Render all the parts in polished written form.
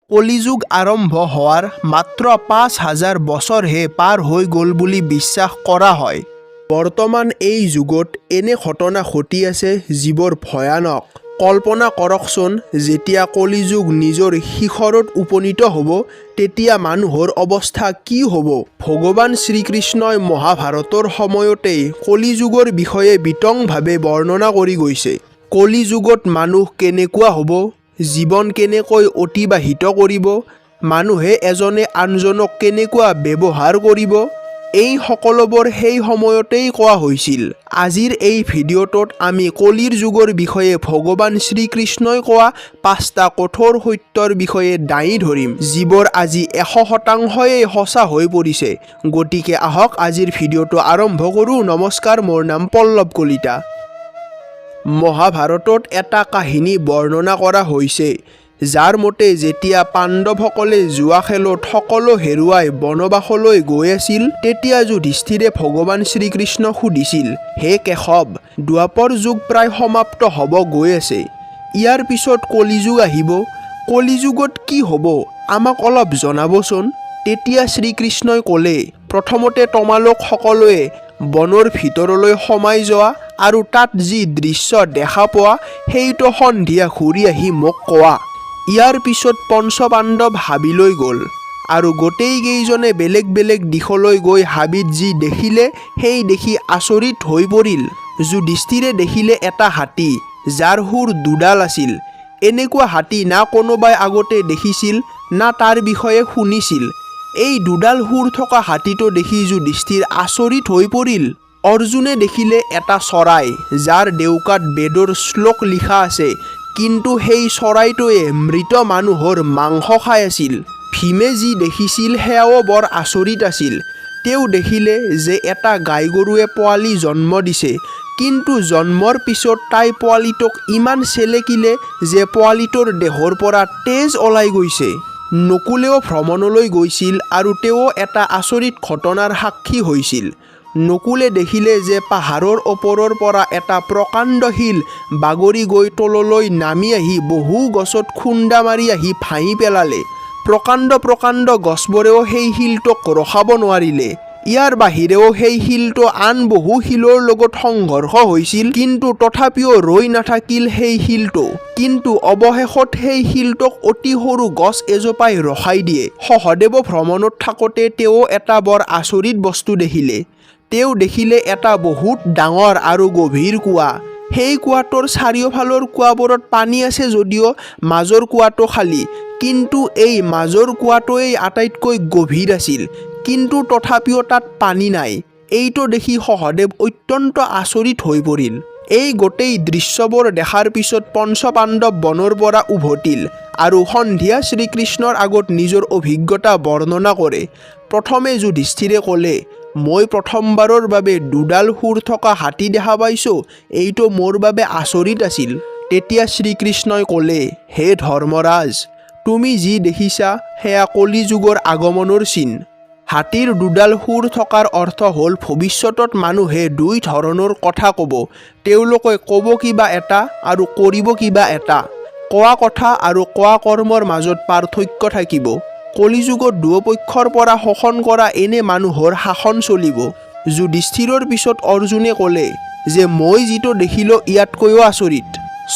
কলিযুগ আৰম্ভ হোৱাৰ মাত্ৰ 5000 বছৰহে পাৰ হৈ গ'ল বুলি বিশ্বাস কৰা হয়। বৰ্তমান এই যুগত এনে ঘটনা ঘটি আছে যিবোৰ ভয়ানক। কল্পনা কৰকচোন, যেতিয়া কলিযুগ নিজৰ শিখৰত উপনীত হ'ব, তেতিয়া মানুহৰ অৱস্থা কি হ'ব? ভগৱান শ্ৰীকৃষ্ণই মহাভাৰতৰ সময়তেই কলিযুগৰ বিষয়ে বিতংভাৱে বৰ্ণনা কৰি গৈছে। কলিযুগত মানুহ কেনেকুৱা হ'ব, জীৱন কেনেকৈ অতিবাহিত কৰিব, মানুহে এজনে আনজনক কেনেকুৱা ব্যৱহাৰ কৰিব, এই সকলোবোৰ সেই সময়তেই কোৱা হৈছিল। আজিৰ এই ভিডিঅ'টোত আমি কলিৰ যুগৰ বিষয়ে ভগৱান শ্ৰীকৃষ্ণই কোৱা পাঁচটা কঠোৰ সত্যৰ বিষয়ে দাঙি ধৰিম, যিবোৰ আজি 100 শতাংশই সঁচা হৈ পৰিছে। গতিকে আহক, আজিৰ ভিডিঅ'টো আৰম্ভ কৰোঁ। নমস্কাৰ, মোৰ নাম পল্লৱ কলিতা। মহাভাৰতত এটা কাহিনী বৰ্ণনা কৰা হৈছে, যাৰ মতে যেতিয়া পাণ্ডৱসকলে জুৱা খেলত সকলো হেৰুৱাই বনবাসলৈ গৈ আছিল, তেতিয়া যুধিষ্ঠিৰে ভগৱান শ্ৰীকৃষ্ণক সুধিছিল, "হে কেশৱ, দ্বাপৰ যুগ প্ৰায় সমাপ্ত হ'ব গৈ আছে। ইয়াৰ পিছত কলিযুগ আহিব। কলিযুগত কি হ'ব, আমাক অলপ জনাবচোন।" তেতিয়া শ্ৰীকৃষ্ণই ক'লে, "প্ৰথমতে তোমালোক সকলোৱে বনৰ ভিতৰলৈ সোমাই যোৱা আৰু তাত যি দৃশ্য দেখা পোৱা, সেইটো সন্ধিয়া ঘূৰি আহি মোক কোৱা।" ইয়াৰ পিছত পঞ্চপাণ্ডৱ হাবিলৈ গ'ল আৰু গোটেইকেইজনে বেলেগ বেলেগ দিশলৈ গৈ হাবিত যি দেখিলে, সেই দেখি আচৰিত হৈ পৰিল। যুধিষ্ঠিৰে দেখিলে এটা হাতী, যাৰ শুঁৰ দুডাল আছিল। এনেকুৱা হাতী না কোনোবাই আগতে দেখিছিল, না তাৰ বিষয়ে শুনিছিল। এই দুডাল শুঁৰ থকা হাতীটো দেখি যুধিষ্ঠিৰ আচৰিত হৈ পৰিল। অৰ্জুনে দেখিলে এটা চৰাই, যাৰ ডেউকাত বেদৰ শ্লোক লিখা আছে, কিন্তু সেই চৰাইটোৱে মৃত মানুহৰ মাংস খাই আছিল। ভীমে যি দেখিছিল, সেয়াও বৰ আচৰিত আছিল। তেওঁ দেখিলে যে এটা গাই গৰুৱে পোৱালি জন্ম দিছে, কিন্তু জন্মৰ পিছত তাই পোৱালিটোক ইমান চেলেকিলে যে পোৱালিটোৰ দেহৰ পৰা তেজ ওলাই গৈছে। নকুলেও ভ্ৰমণলৈ গৈছিল আৰু তেওঁ এটা আচৰিত ঘটনাৰ সাক্ষী হৈছিল। নকুলে দেখিলে যে পাহাৰৰ ওপৰৰ পৰা এটা প্ৰকাণ্ড শিল বাগৰি গৈ তললৈ নামি আহি বহু গছত খুন্দা মাৰি আহি ভাঙি পেলালে। প্ৰকাণ্ড প্ৰকাণ্ড গছবোৰেও সেই শিলটোক ৰখাব নোৱাৰিলে। ইয়াৰ বাহিৰেও সেই শিলটো আন বহু শিলৰ লগত সংঘৰ্ষ হৈছিল, কিন্তু তথাপিও ৰৈ নাথাকিল সেই শিলটো। কিন্তু অৱশেষত সেই শিলটোক অতি সৰু গছ এজোপাই ৰখাই দিয়ে। সহদেৱ ভ্ৰমণত থাকোঁতে তেওঁ এটা বৰ আচৰিত বস্তু দেখিলে। তেওঁ দেখিলে এটা বহুত ডাঙৰ আৰু গভীৰ কুঁৱা। সেই কুঁৱাটোৰ চাৰিওফালৰ কুঁৱাবোৰত পানী আছে যদিও মাজৰ কুঁৱাটো খালী। কিন্তু এই মাজৰ কুঁৱাটোৱেই আটাইতকৈ গভীৰ আছিল, কিন্তু তথাপিও তাত পানী নাই। এইটো দেখি সহদেৱ অত্যন্ত আচৰিত হৈ পৰিল। এই গোটেই দৃশ্যবোৰ দেখাৰ পিছত পঞ্চপাণ্ডৱ বনৰ পৰা উভতিল আৰু সন্ধিয়া শ্ৰীকৃষ্ণৰ আগত নিজৰ অভিজ্ঞতা বৰ্ণনা কৰে। প্ৰথমে যুধিষ্ঠিৰে ক'লে, "মই প্ৰথমবাৰৰ বাবে দুডাল শুঁৰ থকা হাতী দেখা পাইছোঁ। এইটো মোৰ বাবে আচৰিত আছিল।" তেতিয়া শ্ৰীকৃষ্ণই ক'লে, "হে ধৰ্মৰাজ, তুমি যি দেখিছা, সেয়া কলিযুগৰ আগমনৰ চিন। হাতীৰ দুডাল শুঁৰ থকাৰ অৰ্থ হ'ল ভৱিষ্যতত মানুহে দুই ধৰণৰ কথা ক'ব। তেওঁলোকে ক'ব কিবা এটা আৰু কৰিব কিবা এটা। কোৱা কথা আৰু কোৱা কৰ্মৰ মাজত পাৰ্থক্য থাকিব। কলিযুগত দুয়োপক্ষৰ পৰা শোষণ কৰা এনে মানুহৰ শাসন চলিব।" যুধিষ্ঠিৰৰ পিছত অৰ্জুনে ক'লে যে মই যিটো দেখিলোঁ, ইয়াতকৈও আচৰিত।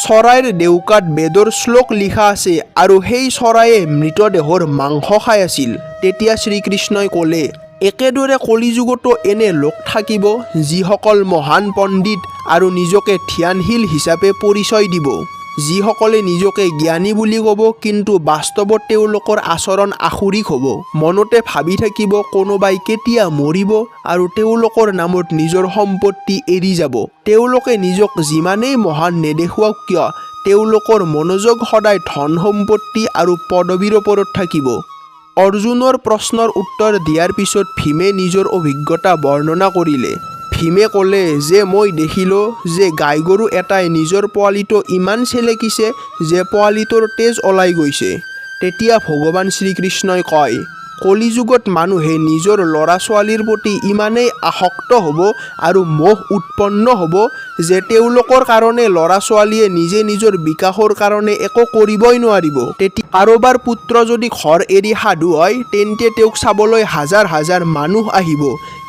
চৰাইৰ ডেউকাত বেদৰ শ্লোক লিখা আছে আৰু সেই চৰাইয়ে মৃতদেহৰ মাংস খাই আছিল। তেতিয়া শ্ৰীকৃষ্ণই ক'লে, "একেদৰে কলিযুগতো এনে লোক থাকিব, যিসকল মহান পণ্ডিত আৰু নিজকে ধ্যানশীল হিচাপে পৰিচয় দিব, যিসকলে নিজকে জ্ঞানী বুলি ক'ব, কিন্তু বাস্তৱত তেওঁলোকৰ আচৰণ আসুৰিক হ'ব। মনতে ভাবি থাকিব কোনোবাই কেতিয়া মৰিব আৰু তেওঁলোকৰ নামত নিজৰ সম্পত্তি এৰি যাব। তেওঁলোকে নিজক যিমানেই মহান নেদেখুৱাওক কিয়, তেওঁলোকৰ মনোযোগ সদায় ধন সম্পত্তি আৰু পদবীৰ ওপৰত থাকিব।" অৰ্জুনৰ প্ৰশ্নৰ উত্তৰ দিয়াৰ পিছত ভীমে নিজৰ অভিজ্ঞতা বৰ্ণনা কৰিলে। ভীমে ক'লে যে মই দেখিলোঁ যে গাই গৰু এটাই নিজৰ পোৱালিটো ইমান চেলেকিছে যে পোৱালিটোৰ তেজ ওলাই গৈছে। তেতিয়া ভগৱান শ্ৰীকৃষ্ণই কয়, কলিযুগত মানুহে নিজৰ ল'ৰা ছোৱালীৰ প্ৰতি ইমানেই আসক্ত হ'ব আৰু মোহ উৎপন্ন হ'ব যে তেওঁলোকৰ কাৰণে ল'ৰা ছোৱালীয়ে নিজে নিজৰ বিকাশৰ কাৰণে একো কৰিবই নোৱাৰিব। তেতিয়া কাৰোবাৰ পুত্ৰ যদি ঘৰ এৰি সাধু হয়, তেন্তে তেওঁক চাবলৈ হাজাৰ হাজাৰ মানুহ আহিব,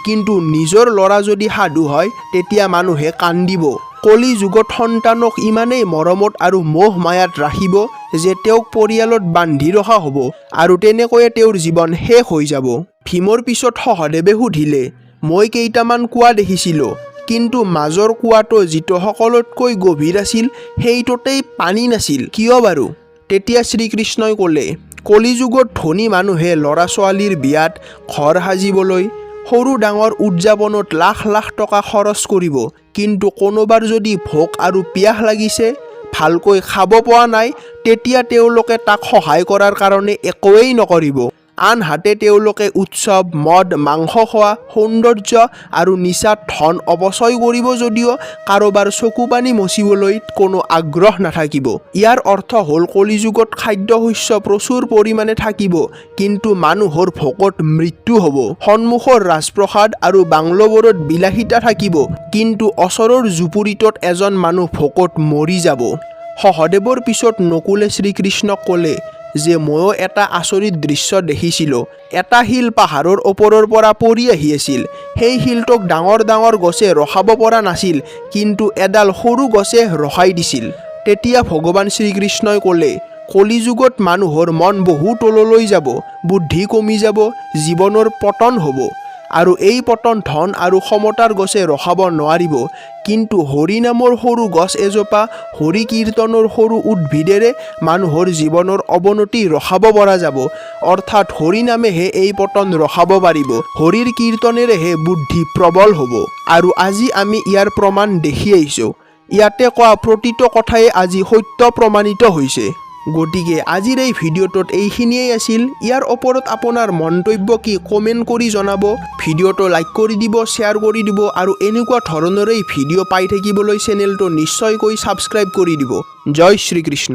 কিন্তু নিজৰ ল'ৰা যদি সাধু হয়, তেতিয়া মানুহে কান্দিব। কলি যুগত সন্তানক ইমানেই মৰমত আৰু মোহ মায়াত ৰাখিব যে তেওঁক পৰিয়ালত বান্ধি ৰখা হ'ব আৰু তেনেকৈয়ে তেওঁৰ জীৱন শেষ হৈ যাব। ভীমৰ পিছত সহদেৱে সুধিলে, মই কেইটামান কুঁৱা দেখিছিলোঁ, কিন্তু মাজৰ কুঁৱাটো যিটো সকলোতকৈ গভীৰ আছিল, সেইটোতেই পানী নাছিল, কিয় বাৰু? তেতিয়া শ্ৰীকৃষ্ণই ক'লে, কলিযুগত ধনী মানুহে ল'ৰা ছোৱালীৰ বিয়াত, ঘৰ সাজিবলৈ, সৰু ডাঙৰ উদযাপনত লাখ লাখ টকা খৰচ কৰিব, কিন্তু কোনোবাৰ যদি ভোক আৰু পিয়াহ লাগিছে, ভালকৈ খাব পোৱা নাই, তেতিয়া তেওঁলোকে তাক সহায় কৰাৰ কাৰণে একোৱেই নকৰিব। আনহাতে তেওঁলোকে উৎসৱ, মদ মাংস খোৱা, সৌন্দৰ্য আৰু নিচাত ধন অপচয় কৰিব যদিও কাৰোবাৰ চকুপানী মচিবলৈ কোনো আগ্ৰহ নাথাকিব। ইয়াৰ অৰ্থ হ'ল কলিযুগত খাদ্য শস্য প্ৰচুৰ পৰিমাণে থাকিব, কিন্তু মানুহৰ ভোকত মৃত্যু হ'ব। সন্মুখৰ ৰাজপ্ৰসাদ আৰু বাংলোবোৰত বিলাসিতা থাকিব, কিন্তু ওচৰৰ জুপুৰিটোত এজন মানুহ ভোকত মৰি যাব। সহদেৱৰ পিছত নকুলে শ্ৰীকৃষ্ণক ক'লে যে ময়ো এটা আচৰিত দৃশ্য দেখিছিলোঁ। এটা শিল পাহাৰৰ ওপৰৰ পৰা পৰি আহি আছিল। সেই শিলটোক ডাঙৰ ডাঙৰ গছে ৰখাব পৰা নাছিল, কিন্তু এডাল সৰু গছে ৰখাই দিছিল। তেতিয়া ভগৱান শ্ৰীকৃষ্ণই ক'লে, কলিযুগত মানুহৰ মন বহু তললৈ যাব, বুদ্ধি কমি যাব, জীৱনৰ পতন হ'ব আৰু এই পতন ধন আৰু ক্ষমতাৰ গছে ৰখাব নোৱাৰিব, কিন্তু হৰি নামৰ সৰু গছ এজোপা, হৰি কীৰ্তনৰ সৰু উদ্ভিদেৰে মানুহৰ জীৱনৰ অৱনতি ৰখাব পৰা যাব। অৰ্থাৎ হৰি নামেহে এই পতন ৰখাব পাৰিব, হৰিৰ কীৰ্তনেৰেহে বুদ্ধি প্ৰবল হ'ব। আৰু আজি আমি ইয়াৰ প্ৰমাণ দেখি আহিছোঁ। ইয়াতে কোৱা প্ৰতিটো কথাই আজি সত্য প্ৰমাণিত হৈছে। গতিকে আজিৰ এই ভিডিঅ'টোত এইখিনিয়েই আছিল। ইয়াৰ ওপৰত আপোনাৰ মন্তব্য কি, কমেণ্ট কৰি জনাব। ভিডিঅ'টো লাইক কৰি দিব, শ্বেয়াৰ কৰি দিব আৰু এনেকুৱা ধৰণৰেই ভিডিঅ' পাই থাকিবলৈ চেনেলটো নিশ্চয়কৈ ছাবস্ক্ৰাইব কৰি দিব। জয় শ্ৰীকৃষ্ণ।